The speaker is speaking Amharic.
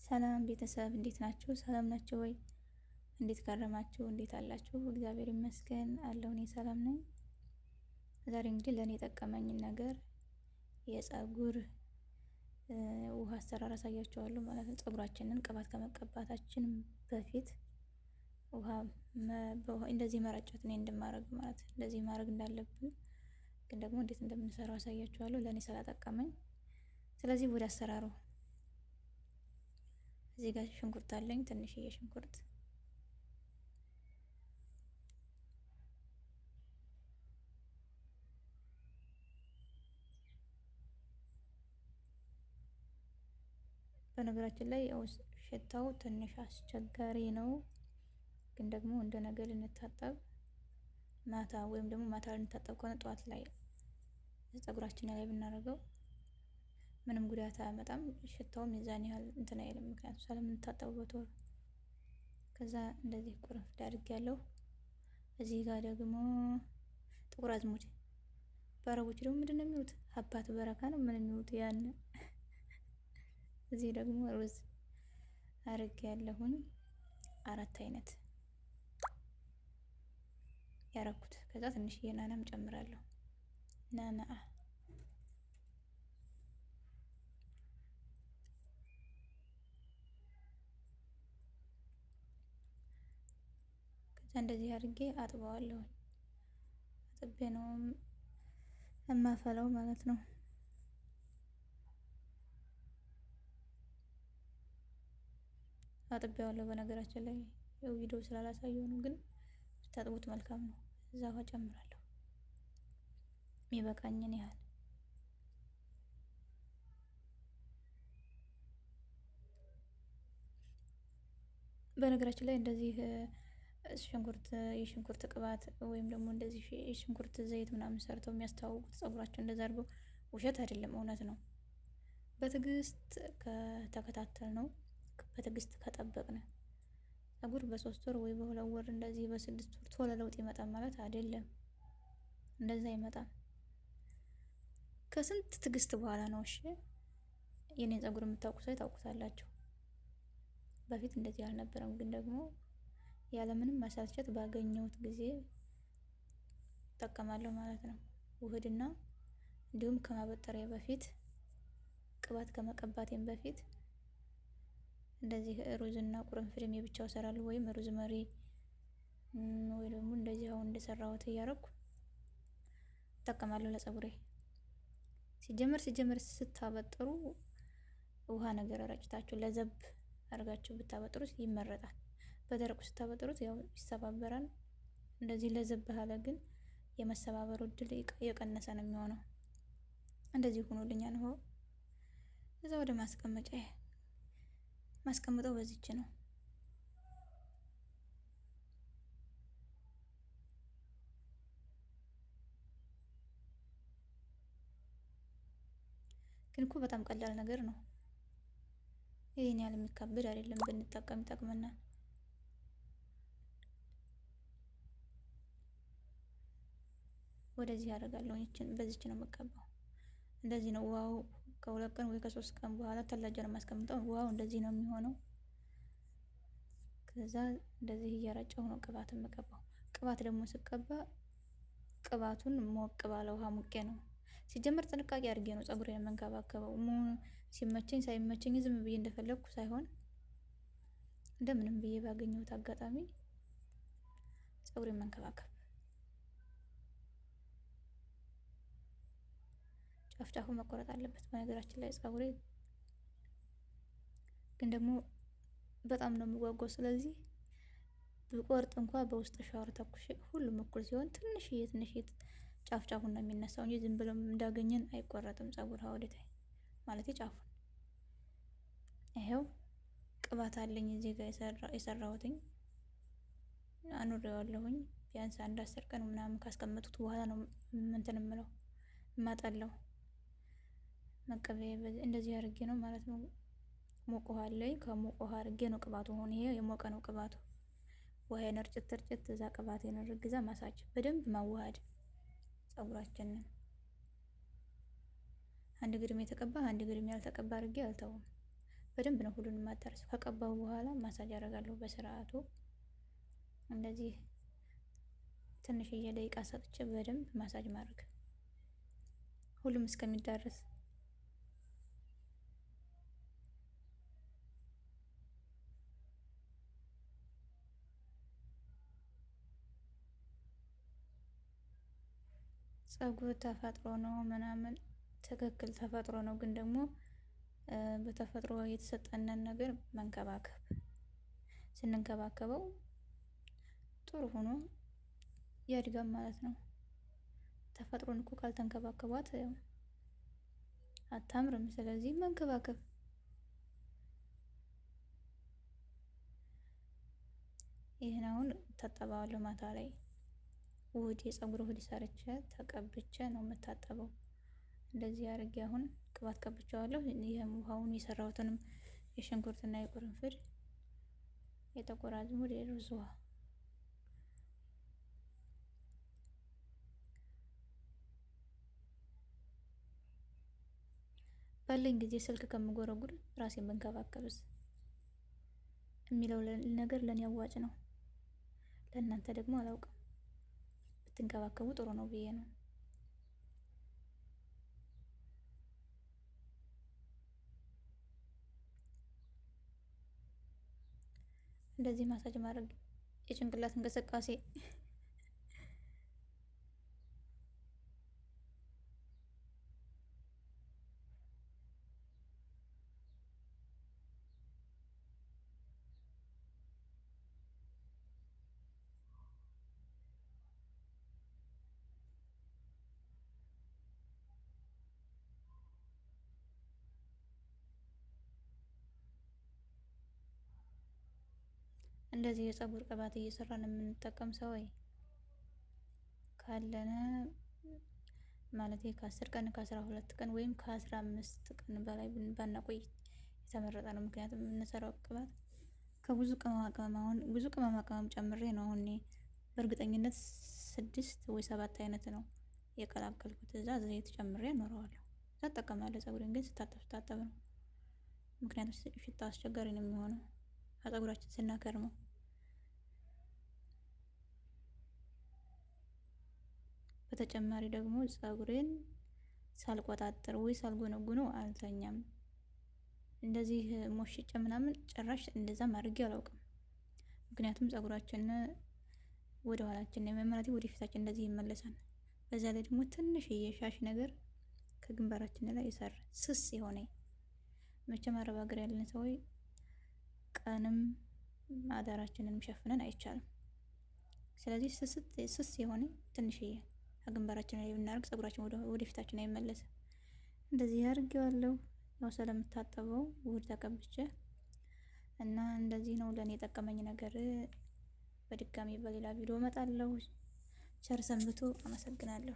ሰላም ቤተሰብ እንዴት ናችሁ? ሰላም ናችሁ ወይ? እንዴት ከረማችሁ? እንዴት አላችሁ? እግዚአብሔር ይመስገን አለሁ፣ እኔ ሰላም ነኝ። ዛሬ እንግዲህ ለእኔ የጠቀመኝን ነገር የፀጉር ውሃ አሰራር አሳያችኋለሁ ማለት ነው። ፀጉራችንን ቅባት ከመቀባታችን በፊት ውሃ እንደዚህ መረጨት እኔ እንደማረግ ማለት እንደዚህ ማድረግ እንዳለብን ግን ደግሞ እንዴት እንደምንሰራው አሳያችኋለሁ ለእኔ ስላጠቀመኝ። ስለዚህ ወደ አሰራሩ እዚህ ጋር ሽንኩርት አለኝ፣ ትንሽዬ ሽንኩርት። በነገራችን ላይ ያው ሽታው ትንሽ አስቸጋሪ ነው፣ ግን ደግሞ እንደ ነገ ልንታጠብ ማታ ወይም ደግሞ ማታ ልንታጠብ ከሆነ ጠዋት ላይ ፀጉራችን ላይ ብናደርገው ምንም ጉዳት አያመጣም። ሽታውም የዛን ያህል እንትን አይልም፣ ምክንያቱም ስለምንታጠብበት ወር። ከዛ እንደዚህ ቁርንፍድ አድርጌያለሁ። እዚህ ጋር ደግሞ ጥቁር አዝሙድ፣ በአረቦች ደግሞ ምንድን ነው የሚሉት? አባት በረካ ነው ምን የሚሉት ያን። እዚህ ደግሞ ሩዝ አድርጌያለሁኝ አራት አይነት ያረኩት። ከዛ ትንሽዬ ናናም ጨምራለሁ። ናና ከዛ እንደዚህ አድርጌ አጥበዋለሁ። አጥቤ ነው የማፈላው ማለት ነው። አጥቤዋለሁ። በነገራችን ላይ ያው ቪዲዮ ስላላሳየው ነው፣ ግን ብታጥቡት መልካም ነው። እዛ ውሃ ጨምራለሁ የሚበቃኝን ያህል። በነገራችን ላይ እንደዚህ ሽንኩርት የሽንኩርት ቅባት ወይም ደግሞ እንደዚህ የሽንኩርት ዘይት ምናምን ሰርተው የሚያስተዋውቁት ፀጉራቸው እንደዛ አድርገው ውሸት አይደለም፣ እውነት ነው። በትዕግስት ከተከታተል ነው በትዕግስት ከጠበቅን ፀጉር በ3 ወር ወይ በ2 ወር እንደዚህ በ6 ወር ቶሎ ለውጥ ይመጣል ማለት አይደለም። እንደዛ ይመጣል ከስንት ትዕግስት በኋላ ነው። እሺ የኔን ፀጉር የምታውቁ ሰው ታውቁታላችሁ። በፊት እንደዚህ አልነበረም፣ ግን ደግሞ ያለምንም መሰልቸት ባገኘሁት ጊዜ እጠቀማለሁ ማለት ነው። ውህድና እንዲሁም ከማበጠሪያ በፊት ቅባት ከመቀባቴም በፊት እንደዚህ ሩዝና ቁርንፍድም የብቻው እሰራለሁ፣ ወይም ሩዝ መሪ ወይ ደግሞ እንደዚህ አሁን እንደሰራሁት እያደረኩ እጠቀማለሁ ለፀጉሬ። ሲጀመር ስታበጥሩ ውሃ ነገር ረጭታችሁ ለዘብ አድርጋችሁ ብታበጥሩት ይመረጣል። በደረቁ ስታበጥሩት ያው ይሰባበራል። እንደዚህ ለዘብ ያለ ግን የመሰባበሩ እድል የቀነሰ ነው የሚሆነው። እንደዚህ ሆኖልኛል። ነው እዛ ወደ ማስቀመጫ ማስቀምጠው በዚች ነው። ግን እኮ በጣም ቀላል ነገር ነው። ይህን ያህል የሚካበድ አይደለም። ብንጠቀም ይጠቅመናል። ወደዚህ ያደርጋለሁ። ይችን በዚች ነው የምቀባው። እንደዚህ ነው ውሃው። ከ2 ቀን ወይ ከ3 ቀን በኋላ ተላጀ ነው የማስቀምጠው። ውሃው እንደዚህ ነው የሚሆነው። ከዛ እንደዚህ እያረጨሁ ነው ቅባት የምቀባው። ቅባት ደግሞ ስቀባ ቅባቱን ሞቅ ባለ ውሃ ሙቄ ነው። ሲጀመር ጥንቃቄ አድርጌ ነው ፀጉሬን የምንከባከበው። ሲመቸኝ ሳይመቸኝ ዝም ብዬ እንደፈለግኩ ሳይሆን እንደምንም ብዬ ባገኘሁት አጋጣሚ ፀጉሬን መንከባከብ። ጫፍጫፉ መቆረጥ አለበት። በነገራችን ላይ ፀጉሬ ግን ደግሞ በጣም ነው የሚጓጓው። ስለዚህ ብቆርጥ እንኳ በውስጥ ሻወር ተኩሼ ሁሉም እኩል ሲሆን ትንሽዬ ትንሽዬ ጫፍ ጫፉን ነው የሚነሳው እንጂ ዝም ብሎ እንዳገኘን አይቆረጥም። ፀጉር ሀወደታይ ማለት ጫፉን። ይሄው ቅባት አለኝ እዚህ ጋር የሰራሁትኝ አኑሬዋለሁኝ። ቢያንስ አንድ 10 ቀን ምናምን ካስቀመጡት በኋላ ነው እንትን እምለው እማጠለው። መቀበያ እንደዚህ አድርጌ ነው ማለት ነው። ሙቅ ውሃ አለኝ። ከሙቅ ውሃ አድርጌ ነው ቅባቱ ሆነ። ይሄ የሞቀ ነው ቅባቱ። ውሃዬን እርጭት እርጭት እዛ ቅባቴን እርግዛ ማሳጅ በደንብ ማዋሃድ ፀጉራችንን። አንድ ግድም የተቀባ አንድ ግድም ያልተቀባ አድርጌ አልተውም። በደንብ ነው ሁሉንም ማዳረሰው። ከቀባው በኋላ ማሳጅ አደርጋለሁ በስርዓቱ እንደዚህ ትንሽዬ ደቂቃ ሰጥቼ በደንብ ማሳጅ ማድረግ ሁሉም እስከሚዳረስ። ፀጉር ተፈጥሮ ነው ምናምን ትክክል፣ ተፈጥሮ ነው። ግን ደግሞ በተፈጥሮ የተሰጠንን ነገር መንከባከብ፣ ስንንከባከበው ጥሩ ሆኖ ያድጋል ማለት ነው። ተፈጥሮን እኮ ካልተንከባከቧት አታምርም። ስለዚህ መንከባከብ። ይህን አሁን እታጠበዋለሁ ማታ ላይ ውህድ፣ የፀጉር ውህድ ሰርቼ ተቀብቼ ነው የምታጠበው። እንደዚህ አድርጌ አሁን ቅባት ቀብቼዋለሁ። ይህም ውሃውን የሰራሁትንም የሽንኩርትና የቅርንፉድ የጥቁር አዝሙድ የሩዝ ውሃ ባለኝ ጊዜ ስልክ ከምጎረጉር ራሴን ብንከባከብስ የሚለው ነገር ለእኔ አዋጭ ነው። ለእናንተ ደግሞ አላውቅም። ብትንከባከቡ ጥሩ ነው ብዬ ነው። እንደዚህ ማሳጅ ማድረግ የጭንቅላት እንቅስቃሴ እንደዚህ የፀጉር ቅባት እየሰራን የምንጠቀም ሰው ካለነ ማለት ከ10 ቀን ከ12 ቀን ወይም ከ15 ቀን በላይ ባናቆይ የተመረጠ ነው። ምክንያቱም የምንሰራው ቅባት ከብዙ ቅመማ ቅመም አሁን ብዙ ቅመማ ቅመም ጨምሬ ነው። አሁን እኔ በእርግጠኝነት ስድስት ወይ ሰባት አይነት ነው የቀላቀልኩት። እዛ ዘይት ጨምሬ እኖረዋለሁ። እዛ እጠቀማለሁ። ፀጉሬን ግን ስታጠብ ስታጠብ ነው። ምክንያቱም ሽታ አስቸጋሪ ነው የሚሆነው ከፀጉራችን ስናከርመው። በተጨማሪ ደግሞ ፀጉሬን ሳልቆጣጥር ወይ ሳልጎነጉነው አልተኛም። እንደዚህ ሞሽጬ ምናምን ጭራሽ እንደዛም አድርጌ አላውቅም። ምክንያቱም ፀጉራችን ወደ ኋላችን የመመራት ወደ ፊታችን እንደዚህ ይመለሳል። በዛ ላይ ደግሞ ትንሽ የሻሽ ነገር ከግንባራችን ላይ ይሰር ስስ የሆነ። መቼም አረብ ሀገር ያለን ሰዎች ቀንም አዳራችንን ሸፍነን አይቻልም። ስለዚህ ስስ የሆነ ትንሽዬ ከግንባራችን ላይ ብናደርግ ፀጉራችን ወደፊታችን አይመለስም። እንደዚህ አድርጌዋለሁ። ያው ስለምታጠበው ውህድ ተቀብቼ እና እንደዚህ ነው ለእኔ የጠቀመኝ ነገር። በድጋሚ በሌላ ቪዲዮ እመጣለሁ። ቸር ሰንብቱ። አመሰግናለሁ።